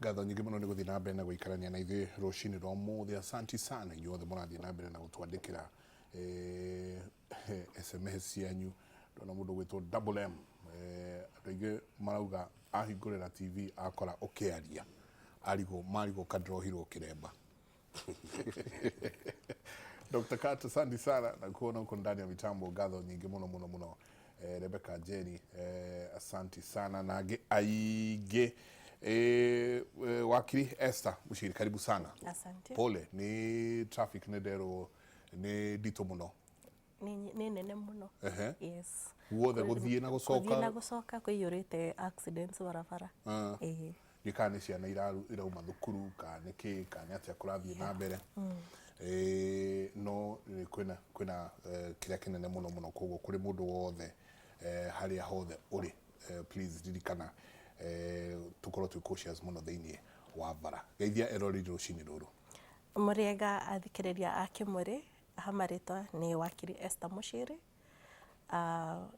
Ngatho nyingĩ mũno nĩ gũthiĩ na mbere na gũikarania na ithuĩ rũcinĩ rwa ũmũthĩ. Asanti sana inyuothe mũrathiĩ na mbere na gũtwandĩkĩra SMS cianyu. Ndona mũndũ ũgwĩtwo Double M, andũ aingĩ marauga ahingũrĩra TV akora ũkĩaria, arigwo marigwo kandĩrohirwo kĩremba. Dr. Carter, asante sana na kuona huko ndani ya mitambo. Ngatho nyingĩ mũno mũno mũno. Rebecca Njeri, asanti sana na angĩ aingĩ. Wakiri Esther Muchiri, karibu sana. Asante. Pole nĩ traffic, nĩ nderwo nĩ nditũ mũno. Nĩ nene mũno. Yes. Guothe gũthiĩ na Gũthiĩ na gũcoka. Gũcoka kũiyũrĩte accidents barabara. Ĩĩ. Nĩ kana nĩ ciana irauma thukuru, kana nĩ kĩ, kana nĩ atĩa kũrathiĩ na mbere. No kwĩna kĩrĩa kĩnene mũno mũno, koguo kũrĩ mũndũ wothe, harĩa hothe ũrĩ, please ririkana, tũkorwo twĩ cautious mũno thĩinĩ wa bara. Geithia eroreri rũcinĩ rũrũ. Mũrĩega athikĩrĩria a Kĩmũrĩ, ha marĩtwa nĩ wakiri Esther Mũciri,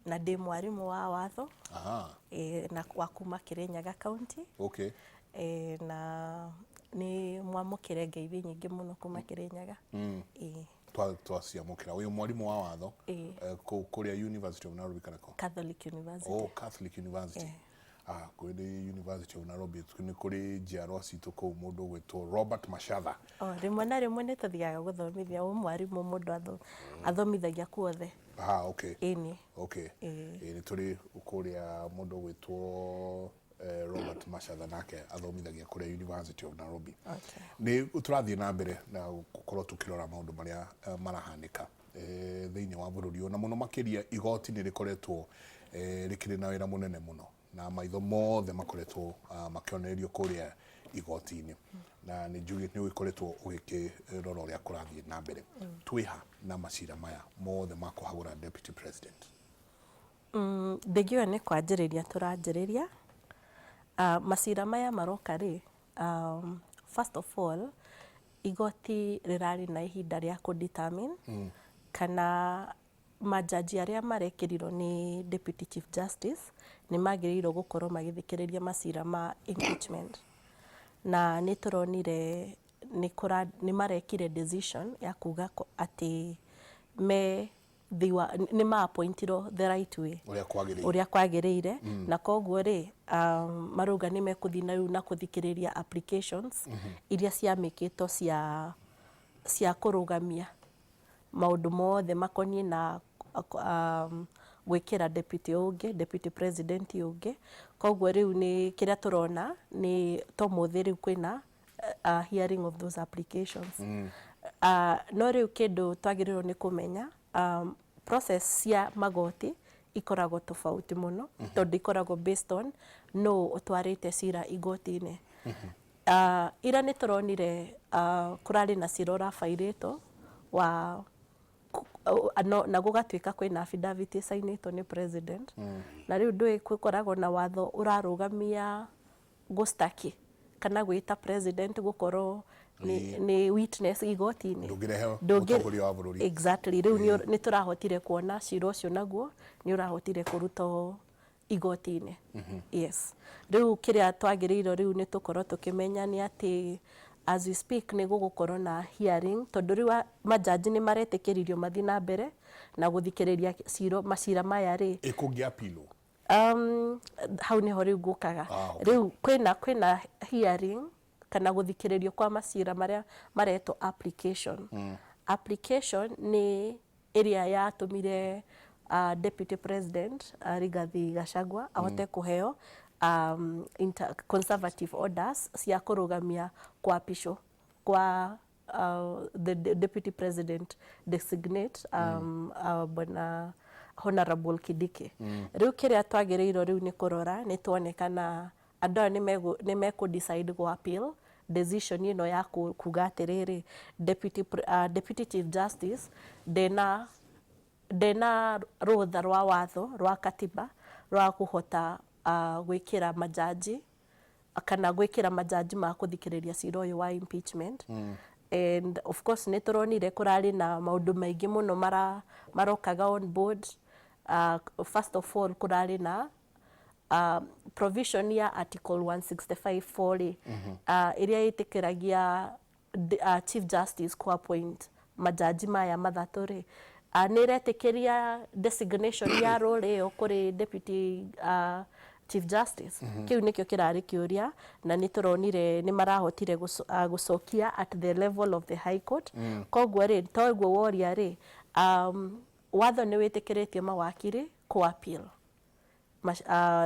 na ndĩ mwarimũ wa watho. Na wa kuma Kirinyaga County. Na nĩ mwamũkĩre ngeithi nyingĩ mũno kuma Kirinyaga. Ĩĩ. Twaciamũkĩra. Ũyũ mwarimũ wa watho. Ĩĩ. Kũrĩa University of Nairobi kana kũ? Catholic University. Oh, Catholic University. Ah, kũrĩ University of Nairobi nĩ kũrĩ njiarwa citũ kũu, mũndũ ũgwĩtwo Robert Mashatha. O rĩmwe na rĩmwe nĩ tũthiaga gũthomithia, o mwarimũ mũndũ athomithagia kuothe. Ah, okay. Ĩni. Okay. Ĩĩ. Ĩ, nĩ tũrĩ kũrĩa mũndũ ũgwĩtwo Robert Mashatha, nake athomithagia kũrĩa University of Nairobi. Nĩ tũrathiĩ na mbere na gũkorwo tũkĩrora maũndũ marĩa marahanĩka thĩinĩ wa bũrũri ũyũ, na mũno makĩria igoti nĩ rĩkoretwo rĩkĩrĩ na wĩra mũnene mũno, na maitho mothe makoretwo makĩonererio kũrĩa igoti-inĩ, na nĩ njuge nĩ ũgĩkoretwo ũgĩkĩrora ũrĩa kũrathiĩ na mbere. Twĩha na macira maya mothe ma kũhagũra deputy president? Ndingiuga nĩ kwanjĩrĩria tũranjĩrĩria. Macira maya maroka rĩ, first of all, igoti rĩrarĩ na ihinda rĩa kũ determine kana majaji arĩa marekĩrirwo nĩ Deputy Chief Justice nĩ magĩrĩirwo gũkorwo magĩthikĩrĩria macira ma impeachment. Na nĩ tũronire nĩ marekire decision ya kuga atĩ me they were, nĩ ma appointirwo the right way. Ũrĩa kwagĩrĩire. Ũrĩa kwagĩrĩire, na koguo rĩ, marauga nĩ mekũthiĩ na rĩu na kũthikĩrĩria applications iria ciamĩkĩtwo cia kũrũgamia maũndũ mothe makoniĩ na gwĩkĩra deputy ũngĩ, deputy president ũngĩ. Koguo rĩu nĩ kĩrĩa tũrona nĩ tomũthĩ rĩu kwĩna hearing of those applications. No rĩu kĩndũ twagĩrĩirwo nĩ kũmenya, process cia magoti ikoragwo tofauti mũno, tondũ ikoragwo based on nũ ũtwarĩte cira igoti-inĩ. Ira nĩ tũronire kũrarĩ na cira ũrabairĩtwo wa no, na gũgatuĩka kwĩna affidavit ĩcainĩtwo nĩ president, na rĩu ndũĩ gũkoragwo na watho ũrarũgamia gũstaki kana gwĩta president gũkorwo nĩ witness igoti-inĩ. Ndũngĩrehe mũtongoria wa bũrũri. Exactly. Rĩu nĩ tũrahotire kuona cira ũcio naguo nĩ ũrahotire kũrutwo igoti-inĩ. Yes, rĩu kĩrĩa twagĩrĩirwo rĩu nĩ tũkorwo tũkĩmenya nĩ atĩ as we speak nĩ gũgũkorwo na hearing, tondũ rĩu majaji nĩ maretĩkĩririo mathiĩ na mbere na gũthikĩrĩria cira, macira maya rĩ. Ĩ kũngĩ appeal? Hau nĩho rĩu ngũkaga. Ah, okay. Rĩu kwĩna hearing kana gũthikĩrĩrio kwa macira marĩa maretwo application. Application nĩ ĩrĩa yatũmire Deputy President Rigathi Gachagua ahote kũheo conservative orders cia kũrũgamia kwapishwo kwa the deputy president designate, bwana Honorable Kindiki. Rĩu kĩrĩa twagĩrĩirwo rĩu nĩ kũrora nĩ tuone kana andũ aya nĩ mekũ decide gũ appeal decision ĩno ya kuga atĩrĩrĩ, deputy chief justice ndena rũtha rwa watho rwa katiba rwa kũhota gwĩkĩra majaji kana gwĩkĩra majaji ma kũthikĩrĩria cira ũyũ wa impeachment. And of course nĩ tũronire kũrarĩ na maũndũ maingĩ mũno marokaga on board. First of all, kũrarĩ na Provision ya article 165(4) rĩ, ĩrĩa ĩtĩkĩragia Chief Justice kũ appoint majaji maya mathatũ rĩ, nĩ ĩretĩkĩria designation ya role ĩyo kũrĩ Deputy Chief Justice? Kĩu nĩkĩo kĩrarĩ kĩũria, na nĩ tũronire nĩ marahotire gũcokia at the level of the High Court. Koguo rĩ, toguo woria rĩ, watho nĩ wĩtĩkĩrĩtie mawakiri kũ appeal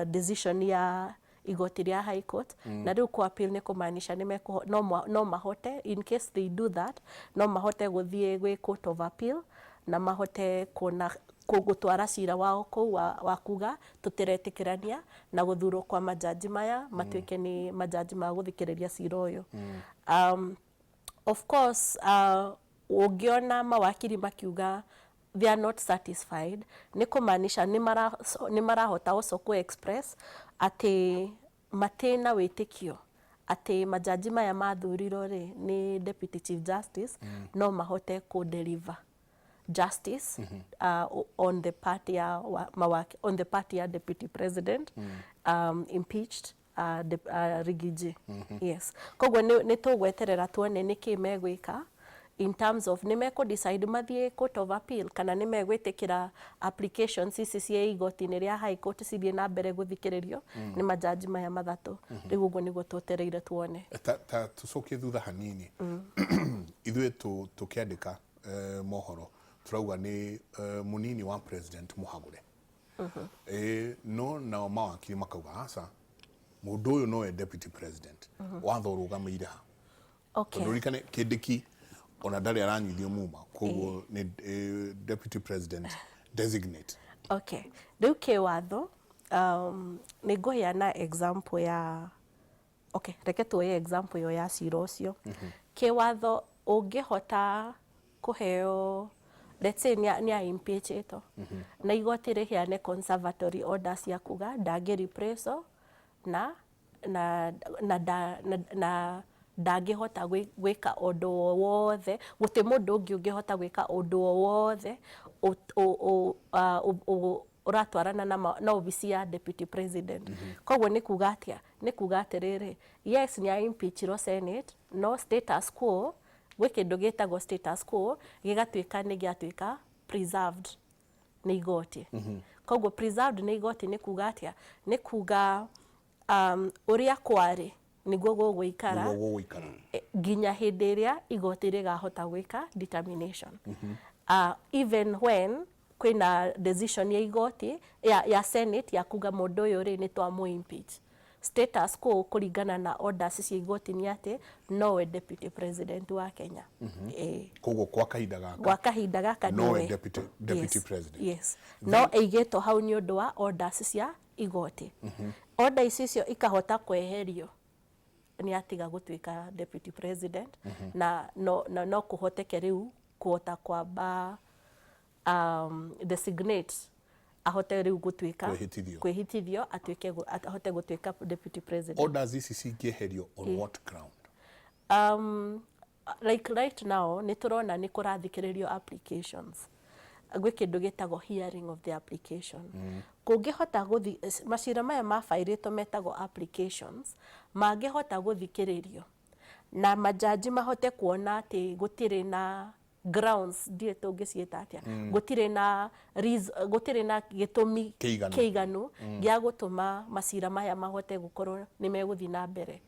decision ya igoti rĩa High Court. Na rĩu kũ appeal nĩ kũmaanisha nĩ no mahote, in case they do that, no mahote gũthiĩ gwĩ Court of Appeal na mahote kuona gũtwara cira wao kũu wa kuga tũtiretĩkĩrania na gũthurwo kwa majaji maya matuĩke nĩ majaji ma gũthikĩrĩria cira ũyũ. Of course, ũngĩona mawakiri makiuga they are not satisfied, nĩ kũmaanisha nĩ marahota also kũ express atĩ matĩna wĩtĩkio atĩ majaji maya mathurirwo rĩ nĩ Deputy Chief Justice no mahote kũ deliver justice on the part ya on the part ya Deputy President impeached Riggy G. Yes, koguo nĩ tũgweterera tuone nĩkĩ megwĩka in terms of nĩ mekũ decide mathiĩ Court of Appeal kana nĩ megwĩtĩkĩra applications ici cia igoti-inĩ rĩa High Court cithiĩ na mbere gũthikĩrĩrio nĩ majaji maya mathatũ. Rĩu ũguo nĩguo twetereire tuone. Ta tũcokie thutha hanini, ithuĩ tũkĩandĩka mohoro tũrauga nĩ mũnini wa president mũhagũre, no nao mawakiri makauga aca, mũndũ ũyũ nowe deputy president. Watho ũrũgamĩire ha? Tondũ ririkane Kindiki ona ndarĩ aranyuithio muma, koguo nĩ deputy president designate. Okay, rĩu kĩwatho, nĩ ngũheana example ya, okay, reke tuoye example ĩyo ya cira ũcio. Kĩwatho ũngĩhota kũheo, let's say nĩ impeachĩtwo na igoti rĩheane conservatory orders cia kuga ndangĩ replace na ndangĩhota gwĩka ũndũ o wothe, gũtĩ mũndũ ũngĩ ũngĩhota gwĩka ũndũ o wothe ũratwarana na obici ya deputy president. Koguo nĩ kuga atĩa? Nĩ kuga atĩrĩrĩ, yes, nĩ impeachirwo Senate, no status quo, gwĩ kĩndũ gĩtagwo status quo, gĩgatuĩka nĩ gĩatuĩka preserved nĩ igoti. Koguo preserved nĩ igoti nĩ kuga atĩa? Nĩ kuga ũrĩa kwarĩ nĩguo gũgũikara. Nĩguo gũgũikara. Nginya hĩndĩ ĩrĩa igoti rĩgahota gwĩka determination. Even when kwĩna decision ya igoti ya Senate ya kuga mũndũ ũyũ rĩ nĩ twamũ impeach, status quo kũringana na orders cia igoti nĩ atĩ nowe deputy president wa Kenya. Koguo kwa kahinda gaka Gwa kahinda gaka nowe nĩwe deputy president. Yes, no ĩigĩtwo hau nĩ ũndũ wa orders cia igoti. Order ici icio ikahota kweherio, nĩ atiga gũtuĩka deputy president, na no kũhoteke rĩu kũhota kwamba designate ahote rĩu gũtuĩka Kwĩhĩtithio. Kwĩhĩtithio atuĩke ahote gũtuĩka deputy president. Orders ici cingĩeherio on what ground? Like right now nĩ tũrona nĩ kũrathikĩrĩrio applications, gwĩ kĩndũ gĩtagwo hearing of the application. Kũngĩhota gũthi macira maya mabairĩtwo metagwo applications, mangĩhota gũthikĩrĩrio na majaji mahote kuona atĩ gũtirĩ na grounds, ndiũĩ tũngĩciĩta atĩa, gũtirĩ na gĩtũmi Kĩiganu. Kĩiganu gĩa gũtũma macira maya mahote gũkorwo nĩ megũthiĩ na mbere,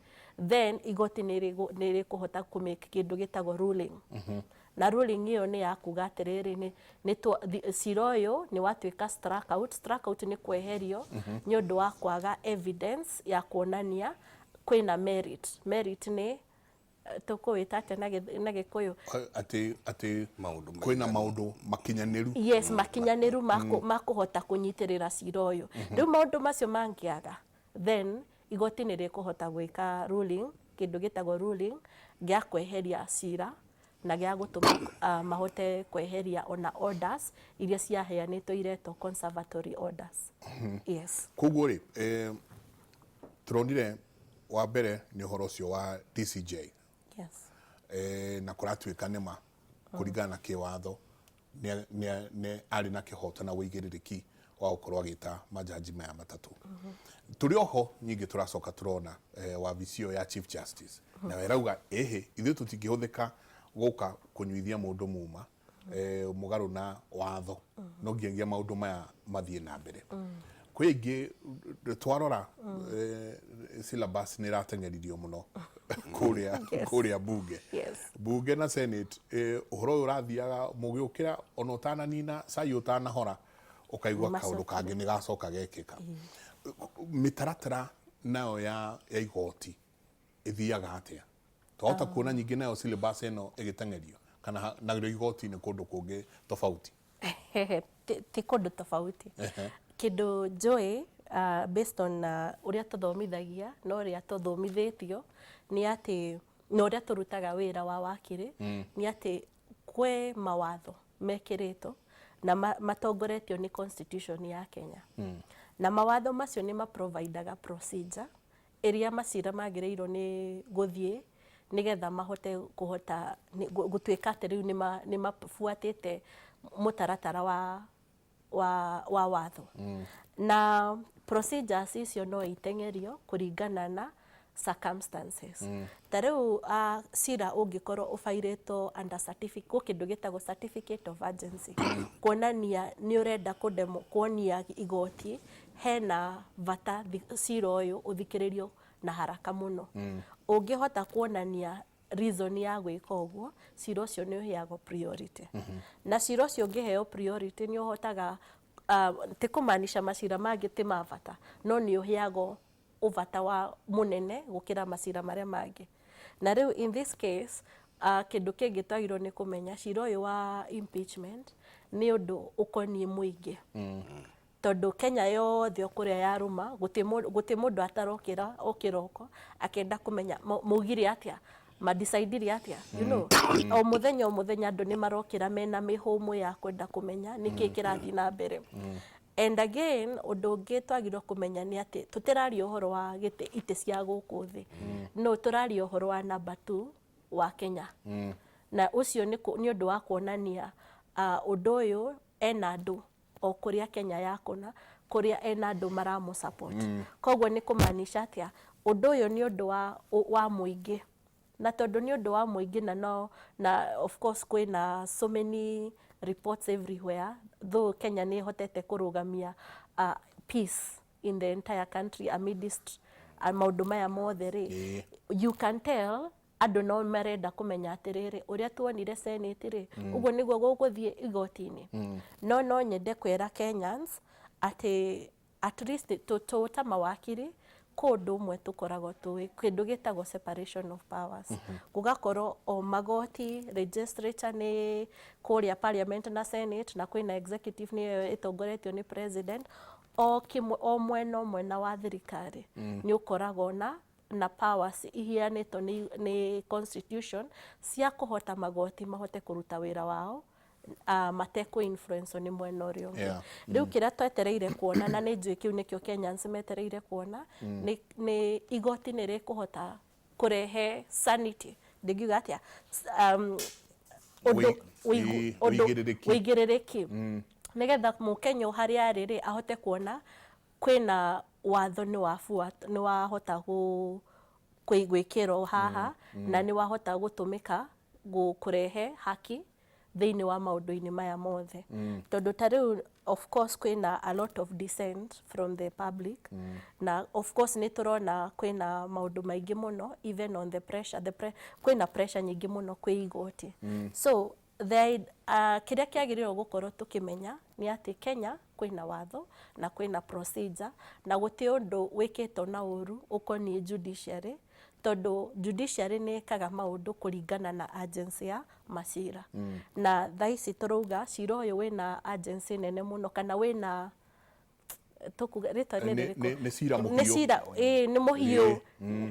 then igoti nĩ rĩkũhota kũ make kĩndũ gĩtagwo ruling. Na ruling ĩyo nĩ ya kuga atĩrĩrĩ, cira ũyũ nĩ watuĩka struck out. Struck out nĩ kweherio nĩ ũndũ wa kwaga evidence ya kuonania kwĩna merit. Merit nĩ tũkũwĩta atĩa na Gĩkũyũ? Atĩ Maũndũ kwĩna maũndũ makinyanĩru. Yes, makinyanĩru makũhota kũnyitĩrĩra cira ũyũ. Rĩu maũndũ macio mangĩaga, then igoti nĩ rĩkũhota gwĩka ruling, kĩndũ gĩtagwo ruling gĩa kweheria cira na gĩa gũtũma mahote kweheria ona orders iria ciaheanĩtwo iretwo conservatory orders. Yes. Koguo rĩ, tũronire wa mbere nĩ ũhoro ũcio wa DCJ. Na kũratuĩka nĩma kũringana na kĩwatho nĩ arĩ na kĩhoto na wĩigĩrĩrĩki. Wa gũkorwo agĩta majaji maya matatũ. Tũrĩ oho nyingĩ tũracoka tũrona wabici ĩyo ya Chief Justice nayo ĩrauga ĩhĩ, ithuĩ tũtingĩhũthĩka gũka kũnyuithia mũndũ muma mũgarũ na watho, no nginyagia maũndũ maya mathiĩ na mbere. Kwĩ ingĩ twarora, syllabus nĩ ĩrateng'eririo mũno kũrĩa kũrĩa bunge bunge na Senate. Ũhoro ũyũ ũrathiaga mũgĩũkĩra, ona ũtananina cai, ũtanahora, ũkaigua kaũndũ kangĩ nĩ gacoka gekĩka. Mĩtaratara nayo ya igoti ĩthiaga atĩa? Twahota kuona nyingĩ nayo syllabus ĩno ĩgĩteng'erio kana narĩo igoti nĩ kũndũ kũngĩ tofauti? Ti kũndũ tofauti. Kĩndũ njũĩ, based on ũrĩa tũthomithagia na ũrĩa tũthomithĩtio nĩ atĩ, na ũrĩa tũrutaga wĩra wa wakiri, nĩ atĩ kwĩ mawatho mekĩrĩtwo na matongoretio nĩ constitution ya Kenya, na mawatho macio nĩ maprovidaga procedure ĩrĩa macira magĩrĩirwo nĩ gũthiĩ nĩgetha mahote kũhota gũtuĩka atĩ rĩu nĩ mabuatĩte mũtaratara wa watho. Na procedures icio no iteng'erio kũringana na circumstances. Ta rĩu cira ũngĩkorwo ũbairĩtwo under certificate, gwĩ kĩndũ gĩtagwo certificate of urgency, kuonania nĩ ũrenda kuonia igoti hena bata cira ũyũ ũthikĩrĩrio na haraka mũno. Ũngĩhota kuonania reason ya gwĩka ũguo, cira ũcio nĩ ũheagwo priority. Na cira ũcio ũngĩheo priority, nĩ ũhotaga, ti kũmaanisha macira mangĩ ti ma bata, no nĩ ũheagwo ũbata wa mũnene gũkĩra macira marĩa mangĩ. Na rĩu in this case, kĩndũ kĩngĩ twagĩrĩirwo nĩ kũmenya, cira ũyũ wa impeachment nĩ ũndũ ũkoniĩ mũingĩ, tondũ Kenya yothe o kũrĩa yarũma, gũtĩ mũndũ atarokĩra o kĩroko akĩenda kũmenya maugire atĩa, madecidire atĩa. O mũthenya o mũthenya andũ nĩ marokĩra mena mĩhũmũ ya kwenda kũmenya nĩkĩ kĩrathiĩ na mbere. And again, ũndũ ũngĩ twagĩrĩirwo kũmenya nĩ atĩ tũtĩraria ũhoro wa gĩtĩ itĩ cia gũkũ thĩ, no tũraria ũhoro wa number two wa Kenya, na ũcio nĩ ũndũ wa kuonania ũndũ ũyũ ena andũ o kũrĩa Kenya yakũna, kũrĩa ena andũ maramũ support. Koguo nĩ kũmaanisha atĩa, ũndũ ũyũ nĩ ũndũ wa mũingĩ, na tondũ nĩ ũndũ wa mũingĩ, na no na of course kwĩna so many reports everywhere, though Kenya nĩ ĩhotete kũrũgamia peace in the entire country amidst maũndũ maya mothe rĩ, you can tell andũ no marenda kũmenya atĩrĩrĩ, ũrĩa tuonire Senate rĩ, ũguo nĩguo gũgũthiĩ igoti-inĩ. No nyende kwĩra Kenyans atĩ at least tũ ta mawakiri, kũ ũndũ ũmwe tũkoragwo tũĩ kĩndũ gĩtagwo separation of powers, gũgakorwo o magoti, legislature nĩ kũrĩa parliament na Senate, na kwĩna executive nĩyo ĩtongoretio nĩ president. O kĩmwe, o mwena o mwena wa thirikari nĩ ũkoragwo na powers iheanĩtwo nĩ constitution cia kũhota magoti mahote kũruta wĩra wao matekũ influence nĩ mwena ũrĩa ũngĩ. Rĩu kĩrĩa twetereire kuona, na nĩ njũĩ kĩu nĩkĩo Kenyans metereire kuona, nĩ igoti nĩ rĩkũhota kũrehe sanity, ndingiuga atĩa, ũndũ ũndũ Ũigĩrĩrĩki. Ũigĩrĩrĩki, nĩgetha mũkenya o harĩa arĩ rĩ, ahote kuona kwĩna watho nĩ wabuat nĩ wahota gwĩkĩrwo haha na nĩ wahota gũtũmĩka kũrehe haki thĩinĩ wa maũndũ-inĩ maya mothe. Tondũ ta rĩu of course kwĩna a lot of dissent from the public, na of course nĩ tũrona kwĩna maũndũ maingĩ mũno, even on the pressure, kwĩna pressure nyingĩ mũno kwĩ igoti. So kĩrĩa kĩagĩrĩirwo gũkorwo tũkĩmenya nĩ atĩ Kenya kwĩna watho na kwĩna procedure, na gũtĩ ũndũ wĩkĩtwo na ũru ũkoniĩ judiciary, tondũ judiciary nĩ ĩkaga maũndũ kũringana na urgency ya macira. Na thaa ici tũrauga cira ũyũ wĩna urgency nene mũno, kana wĩna, tũkuga rĩtwa nĩ rĩrĩkũ? Nĩ cira nĩ mũhiũ. Cira, ĩĩ, nĩ mũhiũ.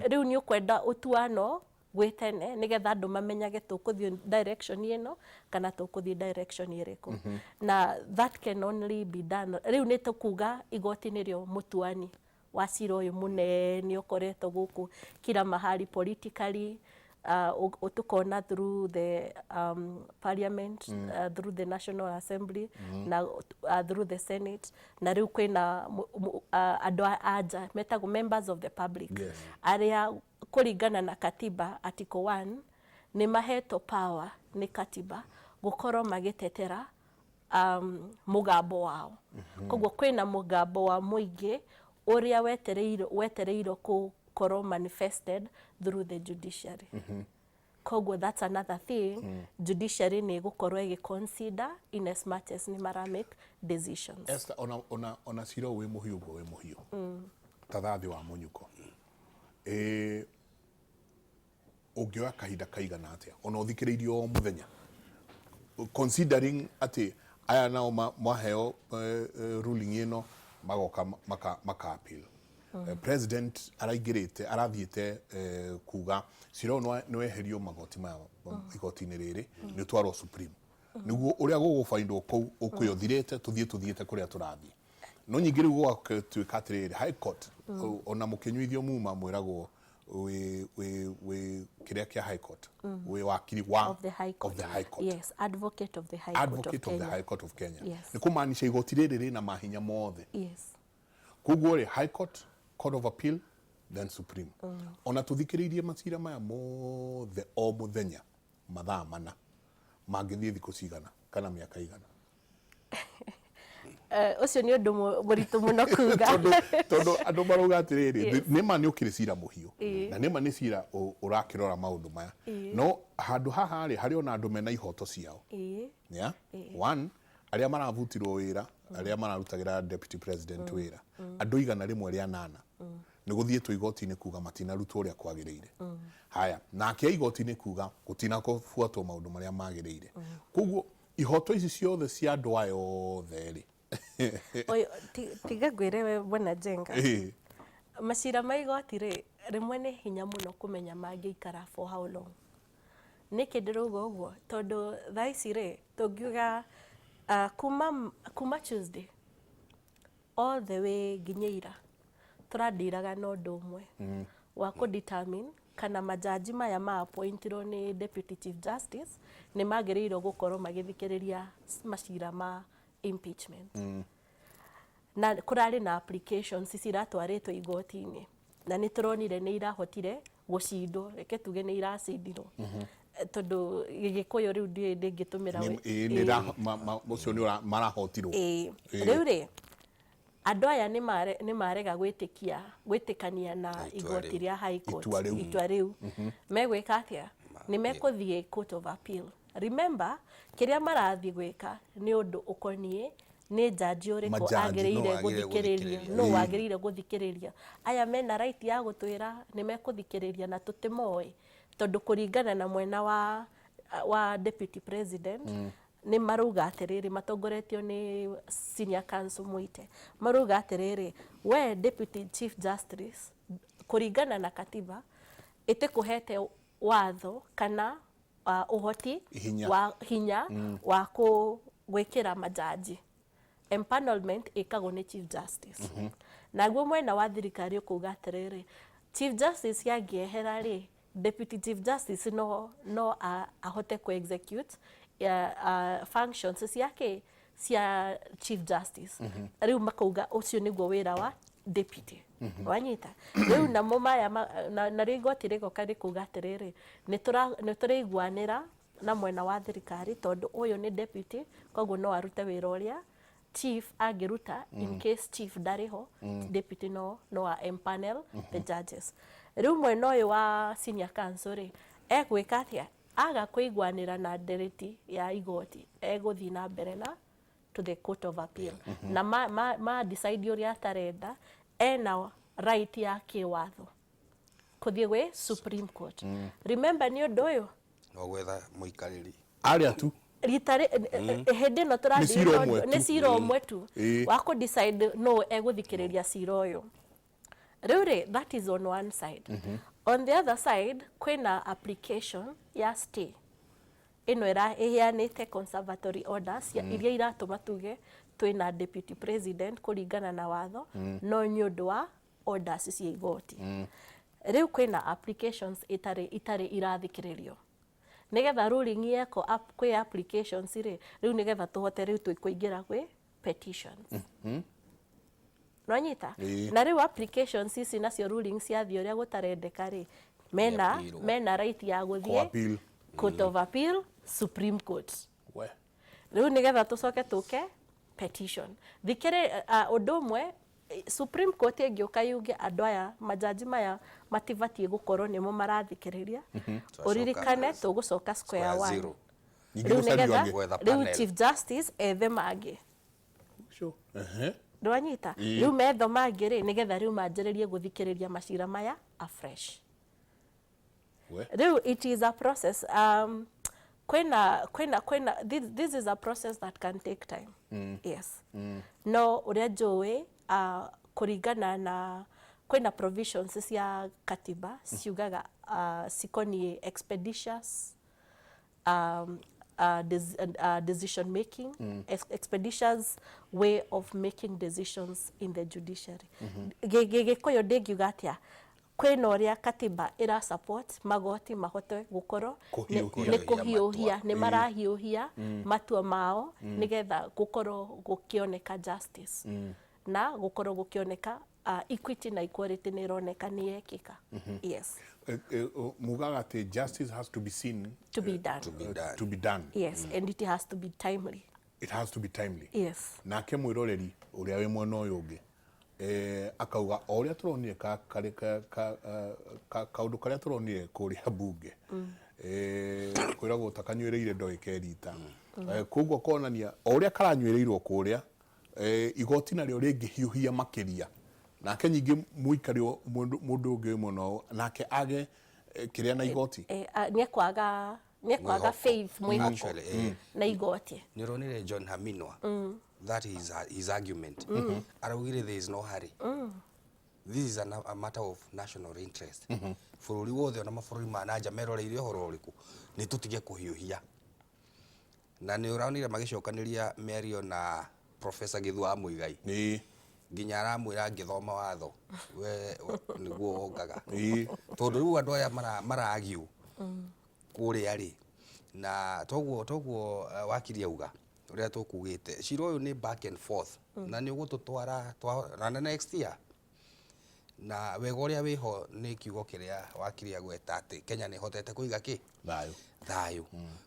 Rĩu nĩ ũkwenda ũtuano gwĩ tene nĩgetha andũ mamenyage tũkũthiĩ direction ĩno kana tũkũthiĩ direction ĩrĩkũ, na that can only be done, rĩu nĩ tũkuga igoti nĩrĩo mũtuani wa cira ũyũ mũnene ũkoretwo gũkũ kila mahali politically. Tũkona through the parliament, through the National Assembly, na through the Senate, na rĩu kwĩna andũ a nja metagwo members of the public, arĩa kũringana na katiba article 1 nĩ mahetwo power nĩ katiba gũkorwo magĩtetera mũgambo wao. Koguo kwĩna mũgambo wa mũingĩ ũrĩa wetereirwo gũkorwo manifested through the judiciary. Koguo that's another thing judiciary nĩ ĩgũkorwo ĩgĩ-consider in as much as nĩ mara make decisions. Esther, ona cira ũyũ wĩ mũhiũ ũguo, wĩ mũhiũ ta thathi wa mũnyuko, ĩ ũngĩoya kahinda kaigana atĩa ona ũthikĩrĩirie o mũthenya, considering atĩ aya nao mwaheo ruling ĩno magoka maka appeal? President araingĩrĩte, arathiĩte kuga cira ũyũ nĩweherio magoti maya, igoti-inĩ rĩrĩ, nĩ ũtwarwo Supreme, nĩguo ũrĩa gũgũbaindwo kũu ũkwĩ ũthirĩte, tũthiĩ tũthiĩte kũrĩa tũrathiĩ. No nyingĩ rĩu gũgatuĩka atĩrĩrĩ, High Court, ona mũkĩnyuithio muma mwĩragwo wĩ kĩrĩa kĩa High Court, wĩ wakiri wa of the High Court. Of the High Court. Yes, advocate of the High Court of advocate of the Kenya. High Court of Kenya. Yes. Nĩ kũmaanisha igoti rĩrĩ rĩna mahinya mothe. Koguo rĩ, High Court, Court of Appeal, then Supreme. Ona tũthikĩrĩirie macira maya mothe o mũthenya mathaa 4, mangĩthiĩ thikũ cigana kana mĩaka igana? Ũcio nĩ ũndũ mũritũ mũno kuga. Tondũ andũ marauga atĩrĩrĩ, nĩma nĩ ũkĩrĩ cira mũhiũ, na nĩma nĩ cira ũrakĩrora maũndũ maya, no handũ haha rĩ, harĩ ona andũ mena ihoto ciao. Yeah? One, arĩa marabutirwo wĩra, arĩa mararutagĩra deputy president wĩra, andũ 108, nĩ gũthiĩtwo igoti-inĩ kuga matinarutwo ũrĩa kwagĩrĩire. Haya, nake igoti-inĩ kuga gũtinabuatwo maũndũ marĩa magĩrĩire. Koguo ihoto ici ciothe cia andũ aya othe rĩ? Ũyũ, tiga ngwĩre we, bwana Njenga, macira ma igoti rĩ, rĩmwe nĩ hinya mũno kũmenya mangĩikara for how long. Nĩkĩ ndĩrauga ũguo? Tondũ thaa ici rĩ, tũngiuga kuma Tuesday all the way nginya ira, tũrandiraga na ũndũ ũmwe wa kũ determine kana majaji maya ma appointirwo nĩ deputy chief justice nĩ magĩrĩirwo gũkorwo magĩthikĩrĩria macira ma impeachment. Na kũrarĩ na applications ciratwarĩtwo igoti-inĩ, na nĩ tũronire nĩ irahotire gũcindwo, reke tuge nĩ iracindirwo. Tondũ Gĩgĩkũyũ rĩu ndiũĩ ndĩngĩtũmĩra. Ĩĩ, ũcio nĩ marahotirwo. Rĩu rĩ, andũ aya nĩ marega gwĩtĩkia, gwĩtĩkania na Itua igoti rĩu. rĩa High Court. Itua rĩu. Itua rĩu. Megwĩka atĩa? Nĩ mekũthiĩ Court of Appeal. Remember, kĩrĩa marathiĩ gwĩka nĩ ũndũ ũkoniĩ nĩ jaji ũrĩkũ Majaji, agĩrĩire nũ wagĩrĩire gũthikĩrĩria, gũthikĩrĩria. nũ wagĩrĩire gũthikĩrĩria. Aya mena right ya gũtwĩra nĩ mekũthikĩrĩria na tũtimoĩ, tondũ kũringana na mwena wa deputy president, nĩ marauga atĩrĩrĩ, matongoretio nĩ senior counsel Muite, marauga atĩrĩrĩ, we deputy chief justice, kũringana na katiba ĩtĩkũhete watho kana ũhoti Hinya. wa hinya wa gwĩkĩra majaji. Empanelment ĩkagwo nĩ chief justice. Naguo mwena wa thirikari ũkuga atĩrĩrĩ, chief justice angĩehera rĩ, deputy chief justice no ahote ku execute functions ciake cia chief justice. Rĩu makauga ũcio nĩguo wĩra wa deputy. Wanyita? Rĩu namo maya narĩo igoti rĩgoka rĩkuga atĩrĩrĩ, nĩ tũraiguanĩra na mwena wa thirikari, tondũ ũyũ nĩ deputy, koguo no arute wĩra ũrĩa chief angĩruta. In case chief ndarĩ ho, deputy no a empanel the judges. Rĩu mwena ũyũ wa senior counsel rĩ, egwĩka atĩa? Aga kũiguanĩra na ndereti ya igoti, egũthiĩ na mbere na to the Court of Appeal, na ma decide ũrĩa atarenda, ena right ya kĩwatho kũthiĩ gwĩ Supreme Court. Remember, nĩ ũndũ ũyũ No gwetha mũikarĩri. Arĩa tu. Rita hĩndĩ ĩno Nĩ cira tũrathiĩ ũmwe tu. Nĩ cira ũmwe tu wa kũ decide no egũthikĩrĩria cira ũyũ. Rĩu rĩ, that is on one side. On the other side, kwĩna application ya stay ĩno ĩheanĩte conservatory orders iria iratũma tuge twĩna deputy president kũringana na watho, no nĩ ũndũ wa orders cia igoti. Rĩu kwĩna applications itarĩ itarĩ irathikĩrĩrio nĩgetha ruling yekwo kwĩ applications rĩ, rĩu nĩgetha tũhote rĩu kũingĩra kwĩ petitions. Nwanyita? Ĩĩ. Na rĩu applications ici nacio ruling ciathiĩ ũrĩa gũtarendeka rĩ, mena Nĩ appeal. Mena right ya gũthiĩ Kũ-appeal. Court of Appeal, Supreme Court. We. Rĩu nĩgetha tũcoke tũke petition thikĩrĩ ũndũ ũmwe Supreme Court ĩngĩũka yuge andũ aya majaji maya matibatiĩ gũkorwo nĩmo marathikĩrĩria, ũririkane tũgũcoka square Square one. zero. Ningĩ Rĩu gũcario nĩgetha angĩ. Gwetha rĩu panel. Chief Justice ethe mangĩ. Sure. Ehe. Ndwanyita? Ĩĩ. Rĩu metho mangĩ rĩ, nĩgetha rĩu manjĩrĩrie gũthikĩrĩria macira maya afresh. We. Rĩu it is a process, kwĩna this is a process that can take time. Yes. No ũrĩa njũĩ, kũringana na kwĩna provisions cia katiba ciugaga cikoniĩ expeditious decision making, expeditious way of making decisions in the judiciary. Gĩkũyũ ndĩngiuga atĩa, kwĩna ũrĩa katiba ĩra support magoti mahote gũkorwo Kũhiũhia. Nĩ kũhiũhia, nĩ marahiũhia matua mao nĩgetha gũkorwo gũkĩoneka justice na gũkorwo gũkĩoneka equity na equality nĩ ĩroneka nĩ yekĩka. Yes. Mugaga atĩ justice has to be seen to be done. To be done. To be done. Yes, and it has to be timely. It has to be timely. Yes. Nake mwĩroreri ũrĩa wĩ mwena ũyũ ũngĩ akauga o ũrĩa tũronire kaũndũ karĩa tũronire kũrĩa mbunge, kwĩragwo ũtakanyuĩrĩire ndoĩ kerita. Koguo konania o ũrĩa karanyuĩrĩirwo kũrĩa, igoti narĩo rĩngĩhiũhia makĩria, nake nyingĩ mũikari mũndũ ũngĩ wĩ mwena ũyũ nake age kĩrĩa na igoti. Nĩekwaga Mwĩhoko. faith, mwĩhoko Actually, na igoti. Nĩ ũronire John Haminwa, that is his argument. Araugire there is no hurry, this is a matter of national interest. Bũrũri wothe ona mabũrũri ma nanja meroreire ũhoro ũrĩkũ, nĩ tũtige kũhiũhia. Na nĩ ũronire magĩcokanĩria mĩario na Professor Gĩthua Muigai, nginya aramwĩra ngĩthoma watho we nĩguo wongaga, tondũ rĩu andũ aya maragiũ kũrĩa rĩ, na toguo wakiri auga ũrĩa tũkugĩte, cira ũyũ nĩ back and forth na nĩ ũgũtũtwara na next year. Na wega ũrĩa wĩho nĩ kiugo kĩrĩa wakiri agweta atĩ Kenya nĩ ĩhotete kũiga kĩ Thayũ. Thayũ.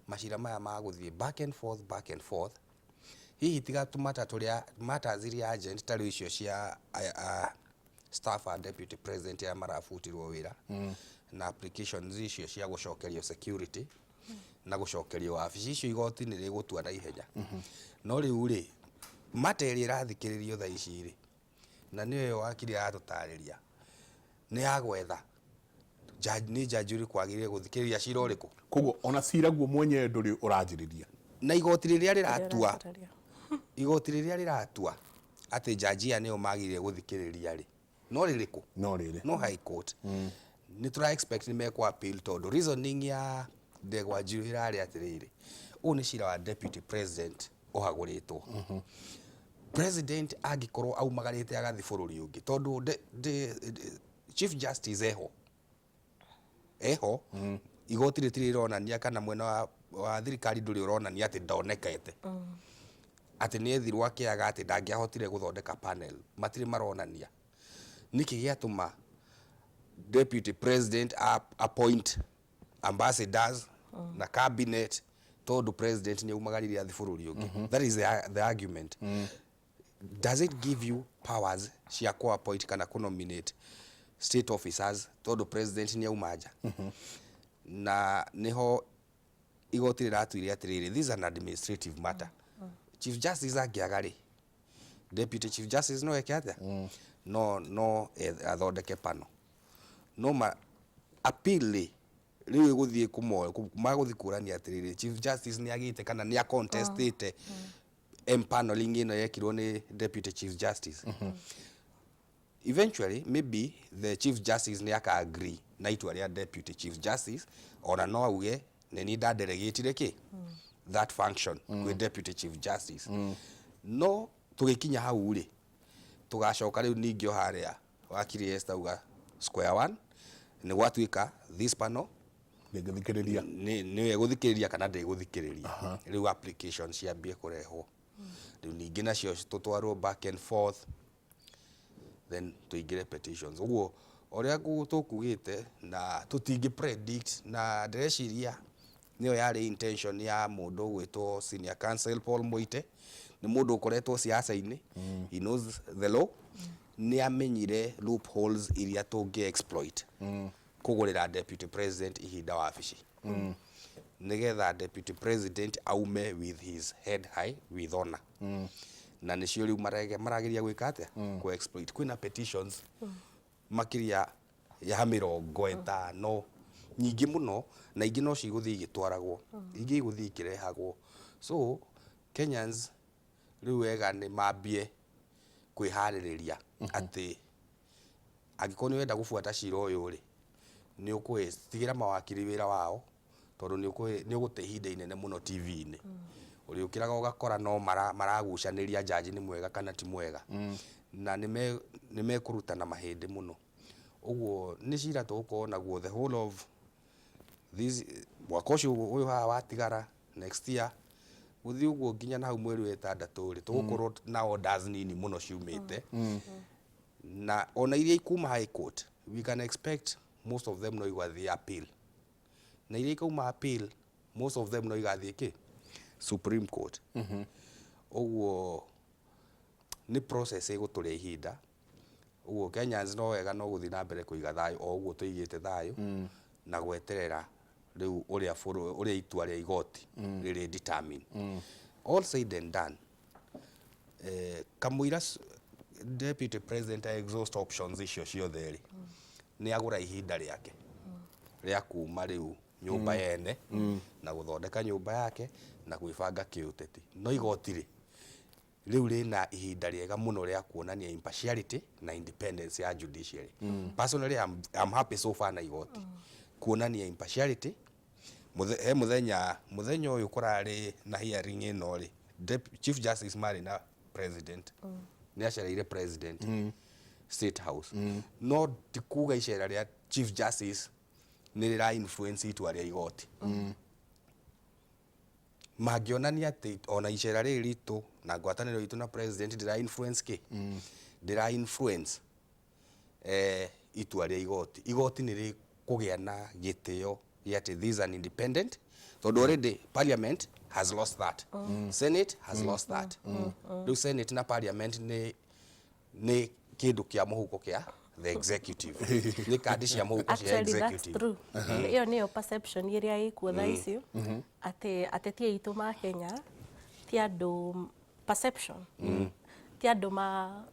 Macira maya magũthiĩ back and forth, back and forth, hihi tiga tũmata tũrĩa matters iria urgent ta rĩu icio cia staff a deputy president arĩa marabutirwo wĩra na applications icio cia gũcokerio security na gũcokerio wabici icio, igoti nĩ rĩgũtua na ihenya. No rĩu rĩ, mata ĩrĩa ĩrathikĩrĩrio thaa ici rĩ, na nĩyo ĩyo wakiri aratũtarĩria, nĩ ya gwetha nĩ jaji ũrĩkũ agĩrĩire gũthikĩrĩria cira ũrĩkũ. Koguo ona cira guo mwenyewe ndũrĩ ũranjĩrĩria. Na igoti rĩrĩa rĩratua Ũrĩa. Igoti rĩrĩa rĩratua atĩ jaji aya nĩo magĩrĩire gũthikĩrĩria rĩ, no rĩrĩkũ? No rĩrĩ. No High Court. Nĩ tũra expect nĩ mekũ appeal, tondũ reasoning ya Ndegwa Njiru ĩrarĩ atĩrĩrĩ, ũyũ nĩ cira wa deputy president ũhagũrĩtwo. President angĩkorwo aumagarĩte agathiĩ bũrũri ũngĩ, tondũ chief justice eho, igoti rĩtirĩ rĩronania kana mwena wa thirikari ndũrĩ ũronania atĩ ndonekete, atĩ nĩ ethirwo akĩaga, atĩ ndangĩahotire gũthondeka panel, matirĩ maronania. Nĩkĩ gĩatũma deputy president appoint ambassadors na cabinet, tondũ president nĩ aumagarire athi bũrũri ũngĩ? That is the argument. Does it give you powers cia ku appoint kana ku nominate state officers tondũ president nĩ auma nja? Na niho igoti rĩratuire atĩrĩrĩ, this is an administrative matter. Chief justice angĩaga rĩ, deputy chief justice no eke atĩa? No athondeke pano. No ma appeal rĩ, rĩu ĩgũthiĩ kũmo magũthiĩ kũrania atĩrĩrĩ, chief justice nĩ agĩte kana nĩ acontestĩte empaneling ĩno yekirwo nĩ deputy chief justice. Eventually maybe the chief justice nĩ aka agree na itua rĩa deputy chief justice, ona no auge nĩ niĩ ndadelegĩtire kĩ that function kwĩ deputy chief justice. No tũgĩkinya hau rĩ, tũgacoka rĩu ningĩ o harĩa wakiri Esther auga, square one. Nĩ gwatuĩka this panel Ndĩngĩthikĩrĩria. Nĩyo ĩgũthikĩrĩria kana ndĩgũthikĩrĩria. Rĩu application ciambie kũrehwo, rĩu ningĩ nacio tũtwarwo back and forth, then tũingĩre petitions. Ũguo ũrĩa tũkugĩte na tũtingĩ predict, na ndĩreciria nĩyo yarĩ intention ya mũndũ ũgwĩtwo Senior Counsel Paul Muite. Nĩ mũndũ ũkoretwo siasa-inĩ, he knows the law, nĩ amenyire loopholes iria tũngĩ exploit kũgũrĩra deputy president ihinda wabici, nĩgetha deputy president aume with his head high, with honor. Na nĩcio rĩu marageria gwĩka atĩa? Kũ exploit. Kwĩna petitions makĩria ya 50, nyingĩ mũno, na ingĩ no cigũthiĩ igĩtwaragwo, ingĩ igũthiĩ ikĩrehagwo. So Kenyans rĩu wega nĩ mambie kwĩharĩrĩria atĩ angĩkorwo nĩ ũrenda gũbuata cira ũyũ rĩ, nĩ ũkũtigĩra mawakiri wĩra wao, tondũ nĩ ũgũte ihinda inene mũno TV-inĩ. Ũrĩũkĩraga ũgakora no maragucanĩria jaji nĩ mwega kana ti mwega, na nĩ mekũrutana mahĩndĩ mũno. Ũguo nĩ cira tũgũkorwo naguo the whole of this mwaka ũcio ũyũ haha watigara, next year, gũthiĩ ũguo nginya na hau mweri wa ĩtandatũ rĩ, tũgũkorwo na orders nini mũno ciumĩte, na ona iria ikuma high court, we can expect most of them no igathiĩ appeal, na iria ikauma appeal, most of them no igathiĩ kĩ Supreme Court. Ũguo nĩ process ĩgũtũrĩa ihinda. Ũguo Kenyans no wega no gũthiĩ na mbere kũiga thayũ o ũguo tũigĩte thayũ, na gweterera rĩu ũrĩa ũrĩa itua rĩa igoti rĩrĩ determine. All said and done, kamũira deputy president exhaust options icio ciothe rĩ, nĩ agũra ihinda rĩake rĩa kuma rĩu nyũmba yene na gũthondeka nyũmba yake na gwĩbanga kĩũteti. No igoti rĩ, rĩu rĩna ihinda rĩega mũno rĩa kuonania impartiality na independence ya judiciary. Personally, I'm happy so far na igoti kuonania impartiality. He mũthenya ũyũ kũrarĩ na hearing ĩno rĩ, Chief Justice marĩ na president, nĩ acereire president State House, no ti kuga icera rĩa Chief Justice nĩ rĩra influence itua rĩa igoti. Mangĩonania atĩ ona icera rĩrĩ ritũ na ngwatanĩro itũ na president ndĩra influence kĩ, ndĩra influence itua rĩa igoti, igoti nĩ rĩkũgĩa na gĩtĩo gĩa atĩ this is an independent, tondũ already parliament has lost that, senate has lost that. Rĩu senate na parliament nĩ kĩndũ kĩa mũhuko kĩa the executive, nĩ kandi cia mũhuko cia Actually, that's executive. true. Ĩyo nĩyo perception ĩrĩa ĩkuo thaa ici, atĩ ateti aitũ ma Kenya ti andũ, perception ti andũ ma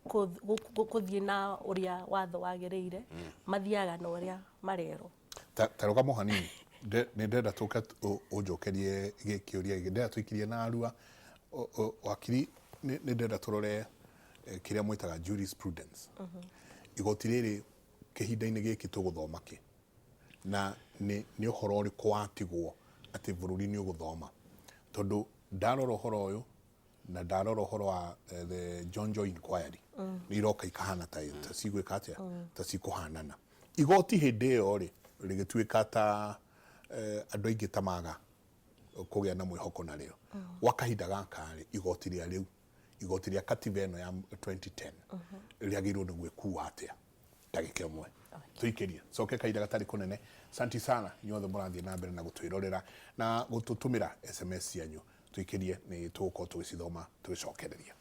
kũthiĩ na ũrĩa watho wagĩrĩire, mathiaga na ũrĩa marerwo. Ta rũgamo hanini. Nĩ ndĩrenda tũke ũnjokerie kĩũria gĩkĩ, ndĩrenda tũikirie na arua. Wakiri, nĩ ndĩrenda tũrore kĩrĩa mwĩtaga jurisprudence. Igoti rĩrĩ kĩhinda-inĩ gĩkĩ tũgũthoma kĩ, na nĩ ũhoro ũrĩkũ watigwo atĩ bũrũri nĩ ũgũthoma? Tondũ ndarora ũhoro ũyũ na ndarora ũhoro wa the John Joy inquiry, nĩ iroka ikahana ta cigwĩka atĩa, ta cikũhanana. Igoti hĩndĩ ĩyo rĩ, rĩgĩtuĩka ta andũ aingĩ ta maga kũgĩa na mwĩhoko narĩo. Gwa kahinda gaka rĩ, igoti rĩa rĩu, igoti rĩa katiba ĩno ya 2010, rĩagĩrĩirwo nĩ gwĩkua atĩa? Ndagĩka ĩmwe tũikĩrie, coke kahinda gatarĩ kũnene. Santi sana inyuothe mũrathiĩ na mbere na gũtwĩrorera na gũtũtũmĩra SMS cianyu. Tũikĩrie, nĩ tũgũkorwo tũgĩcithoma tũgĩcokereria.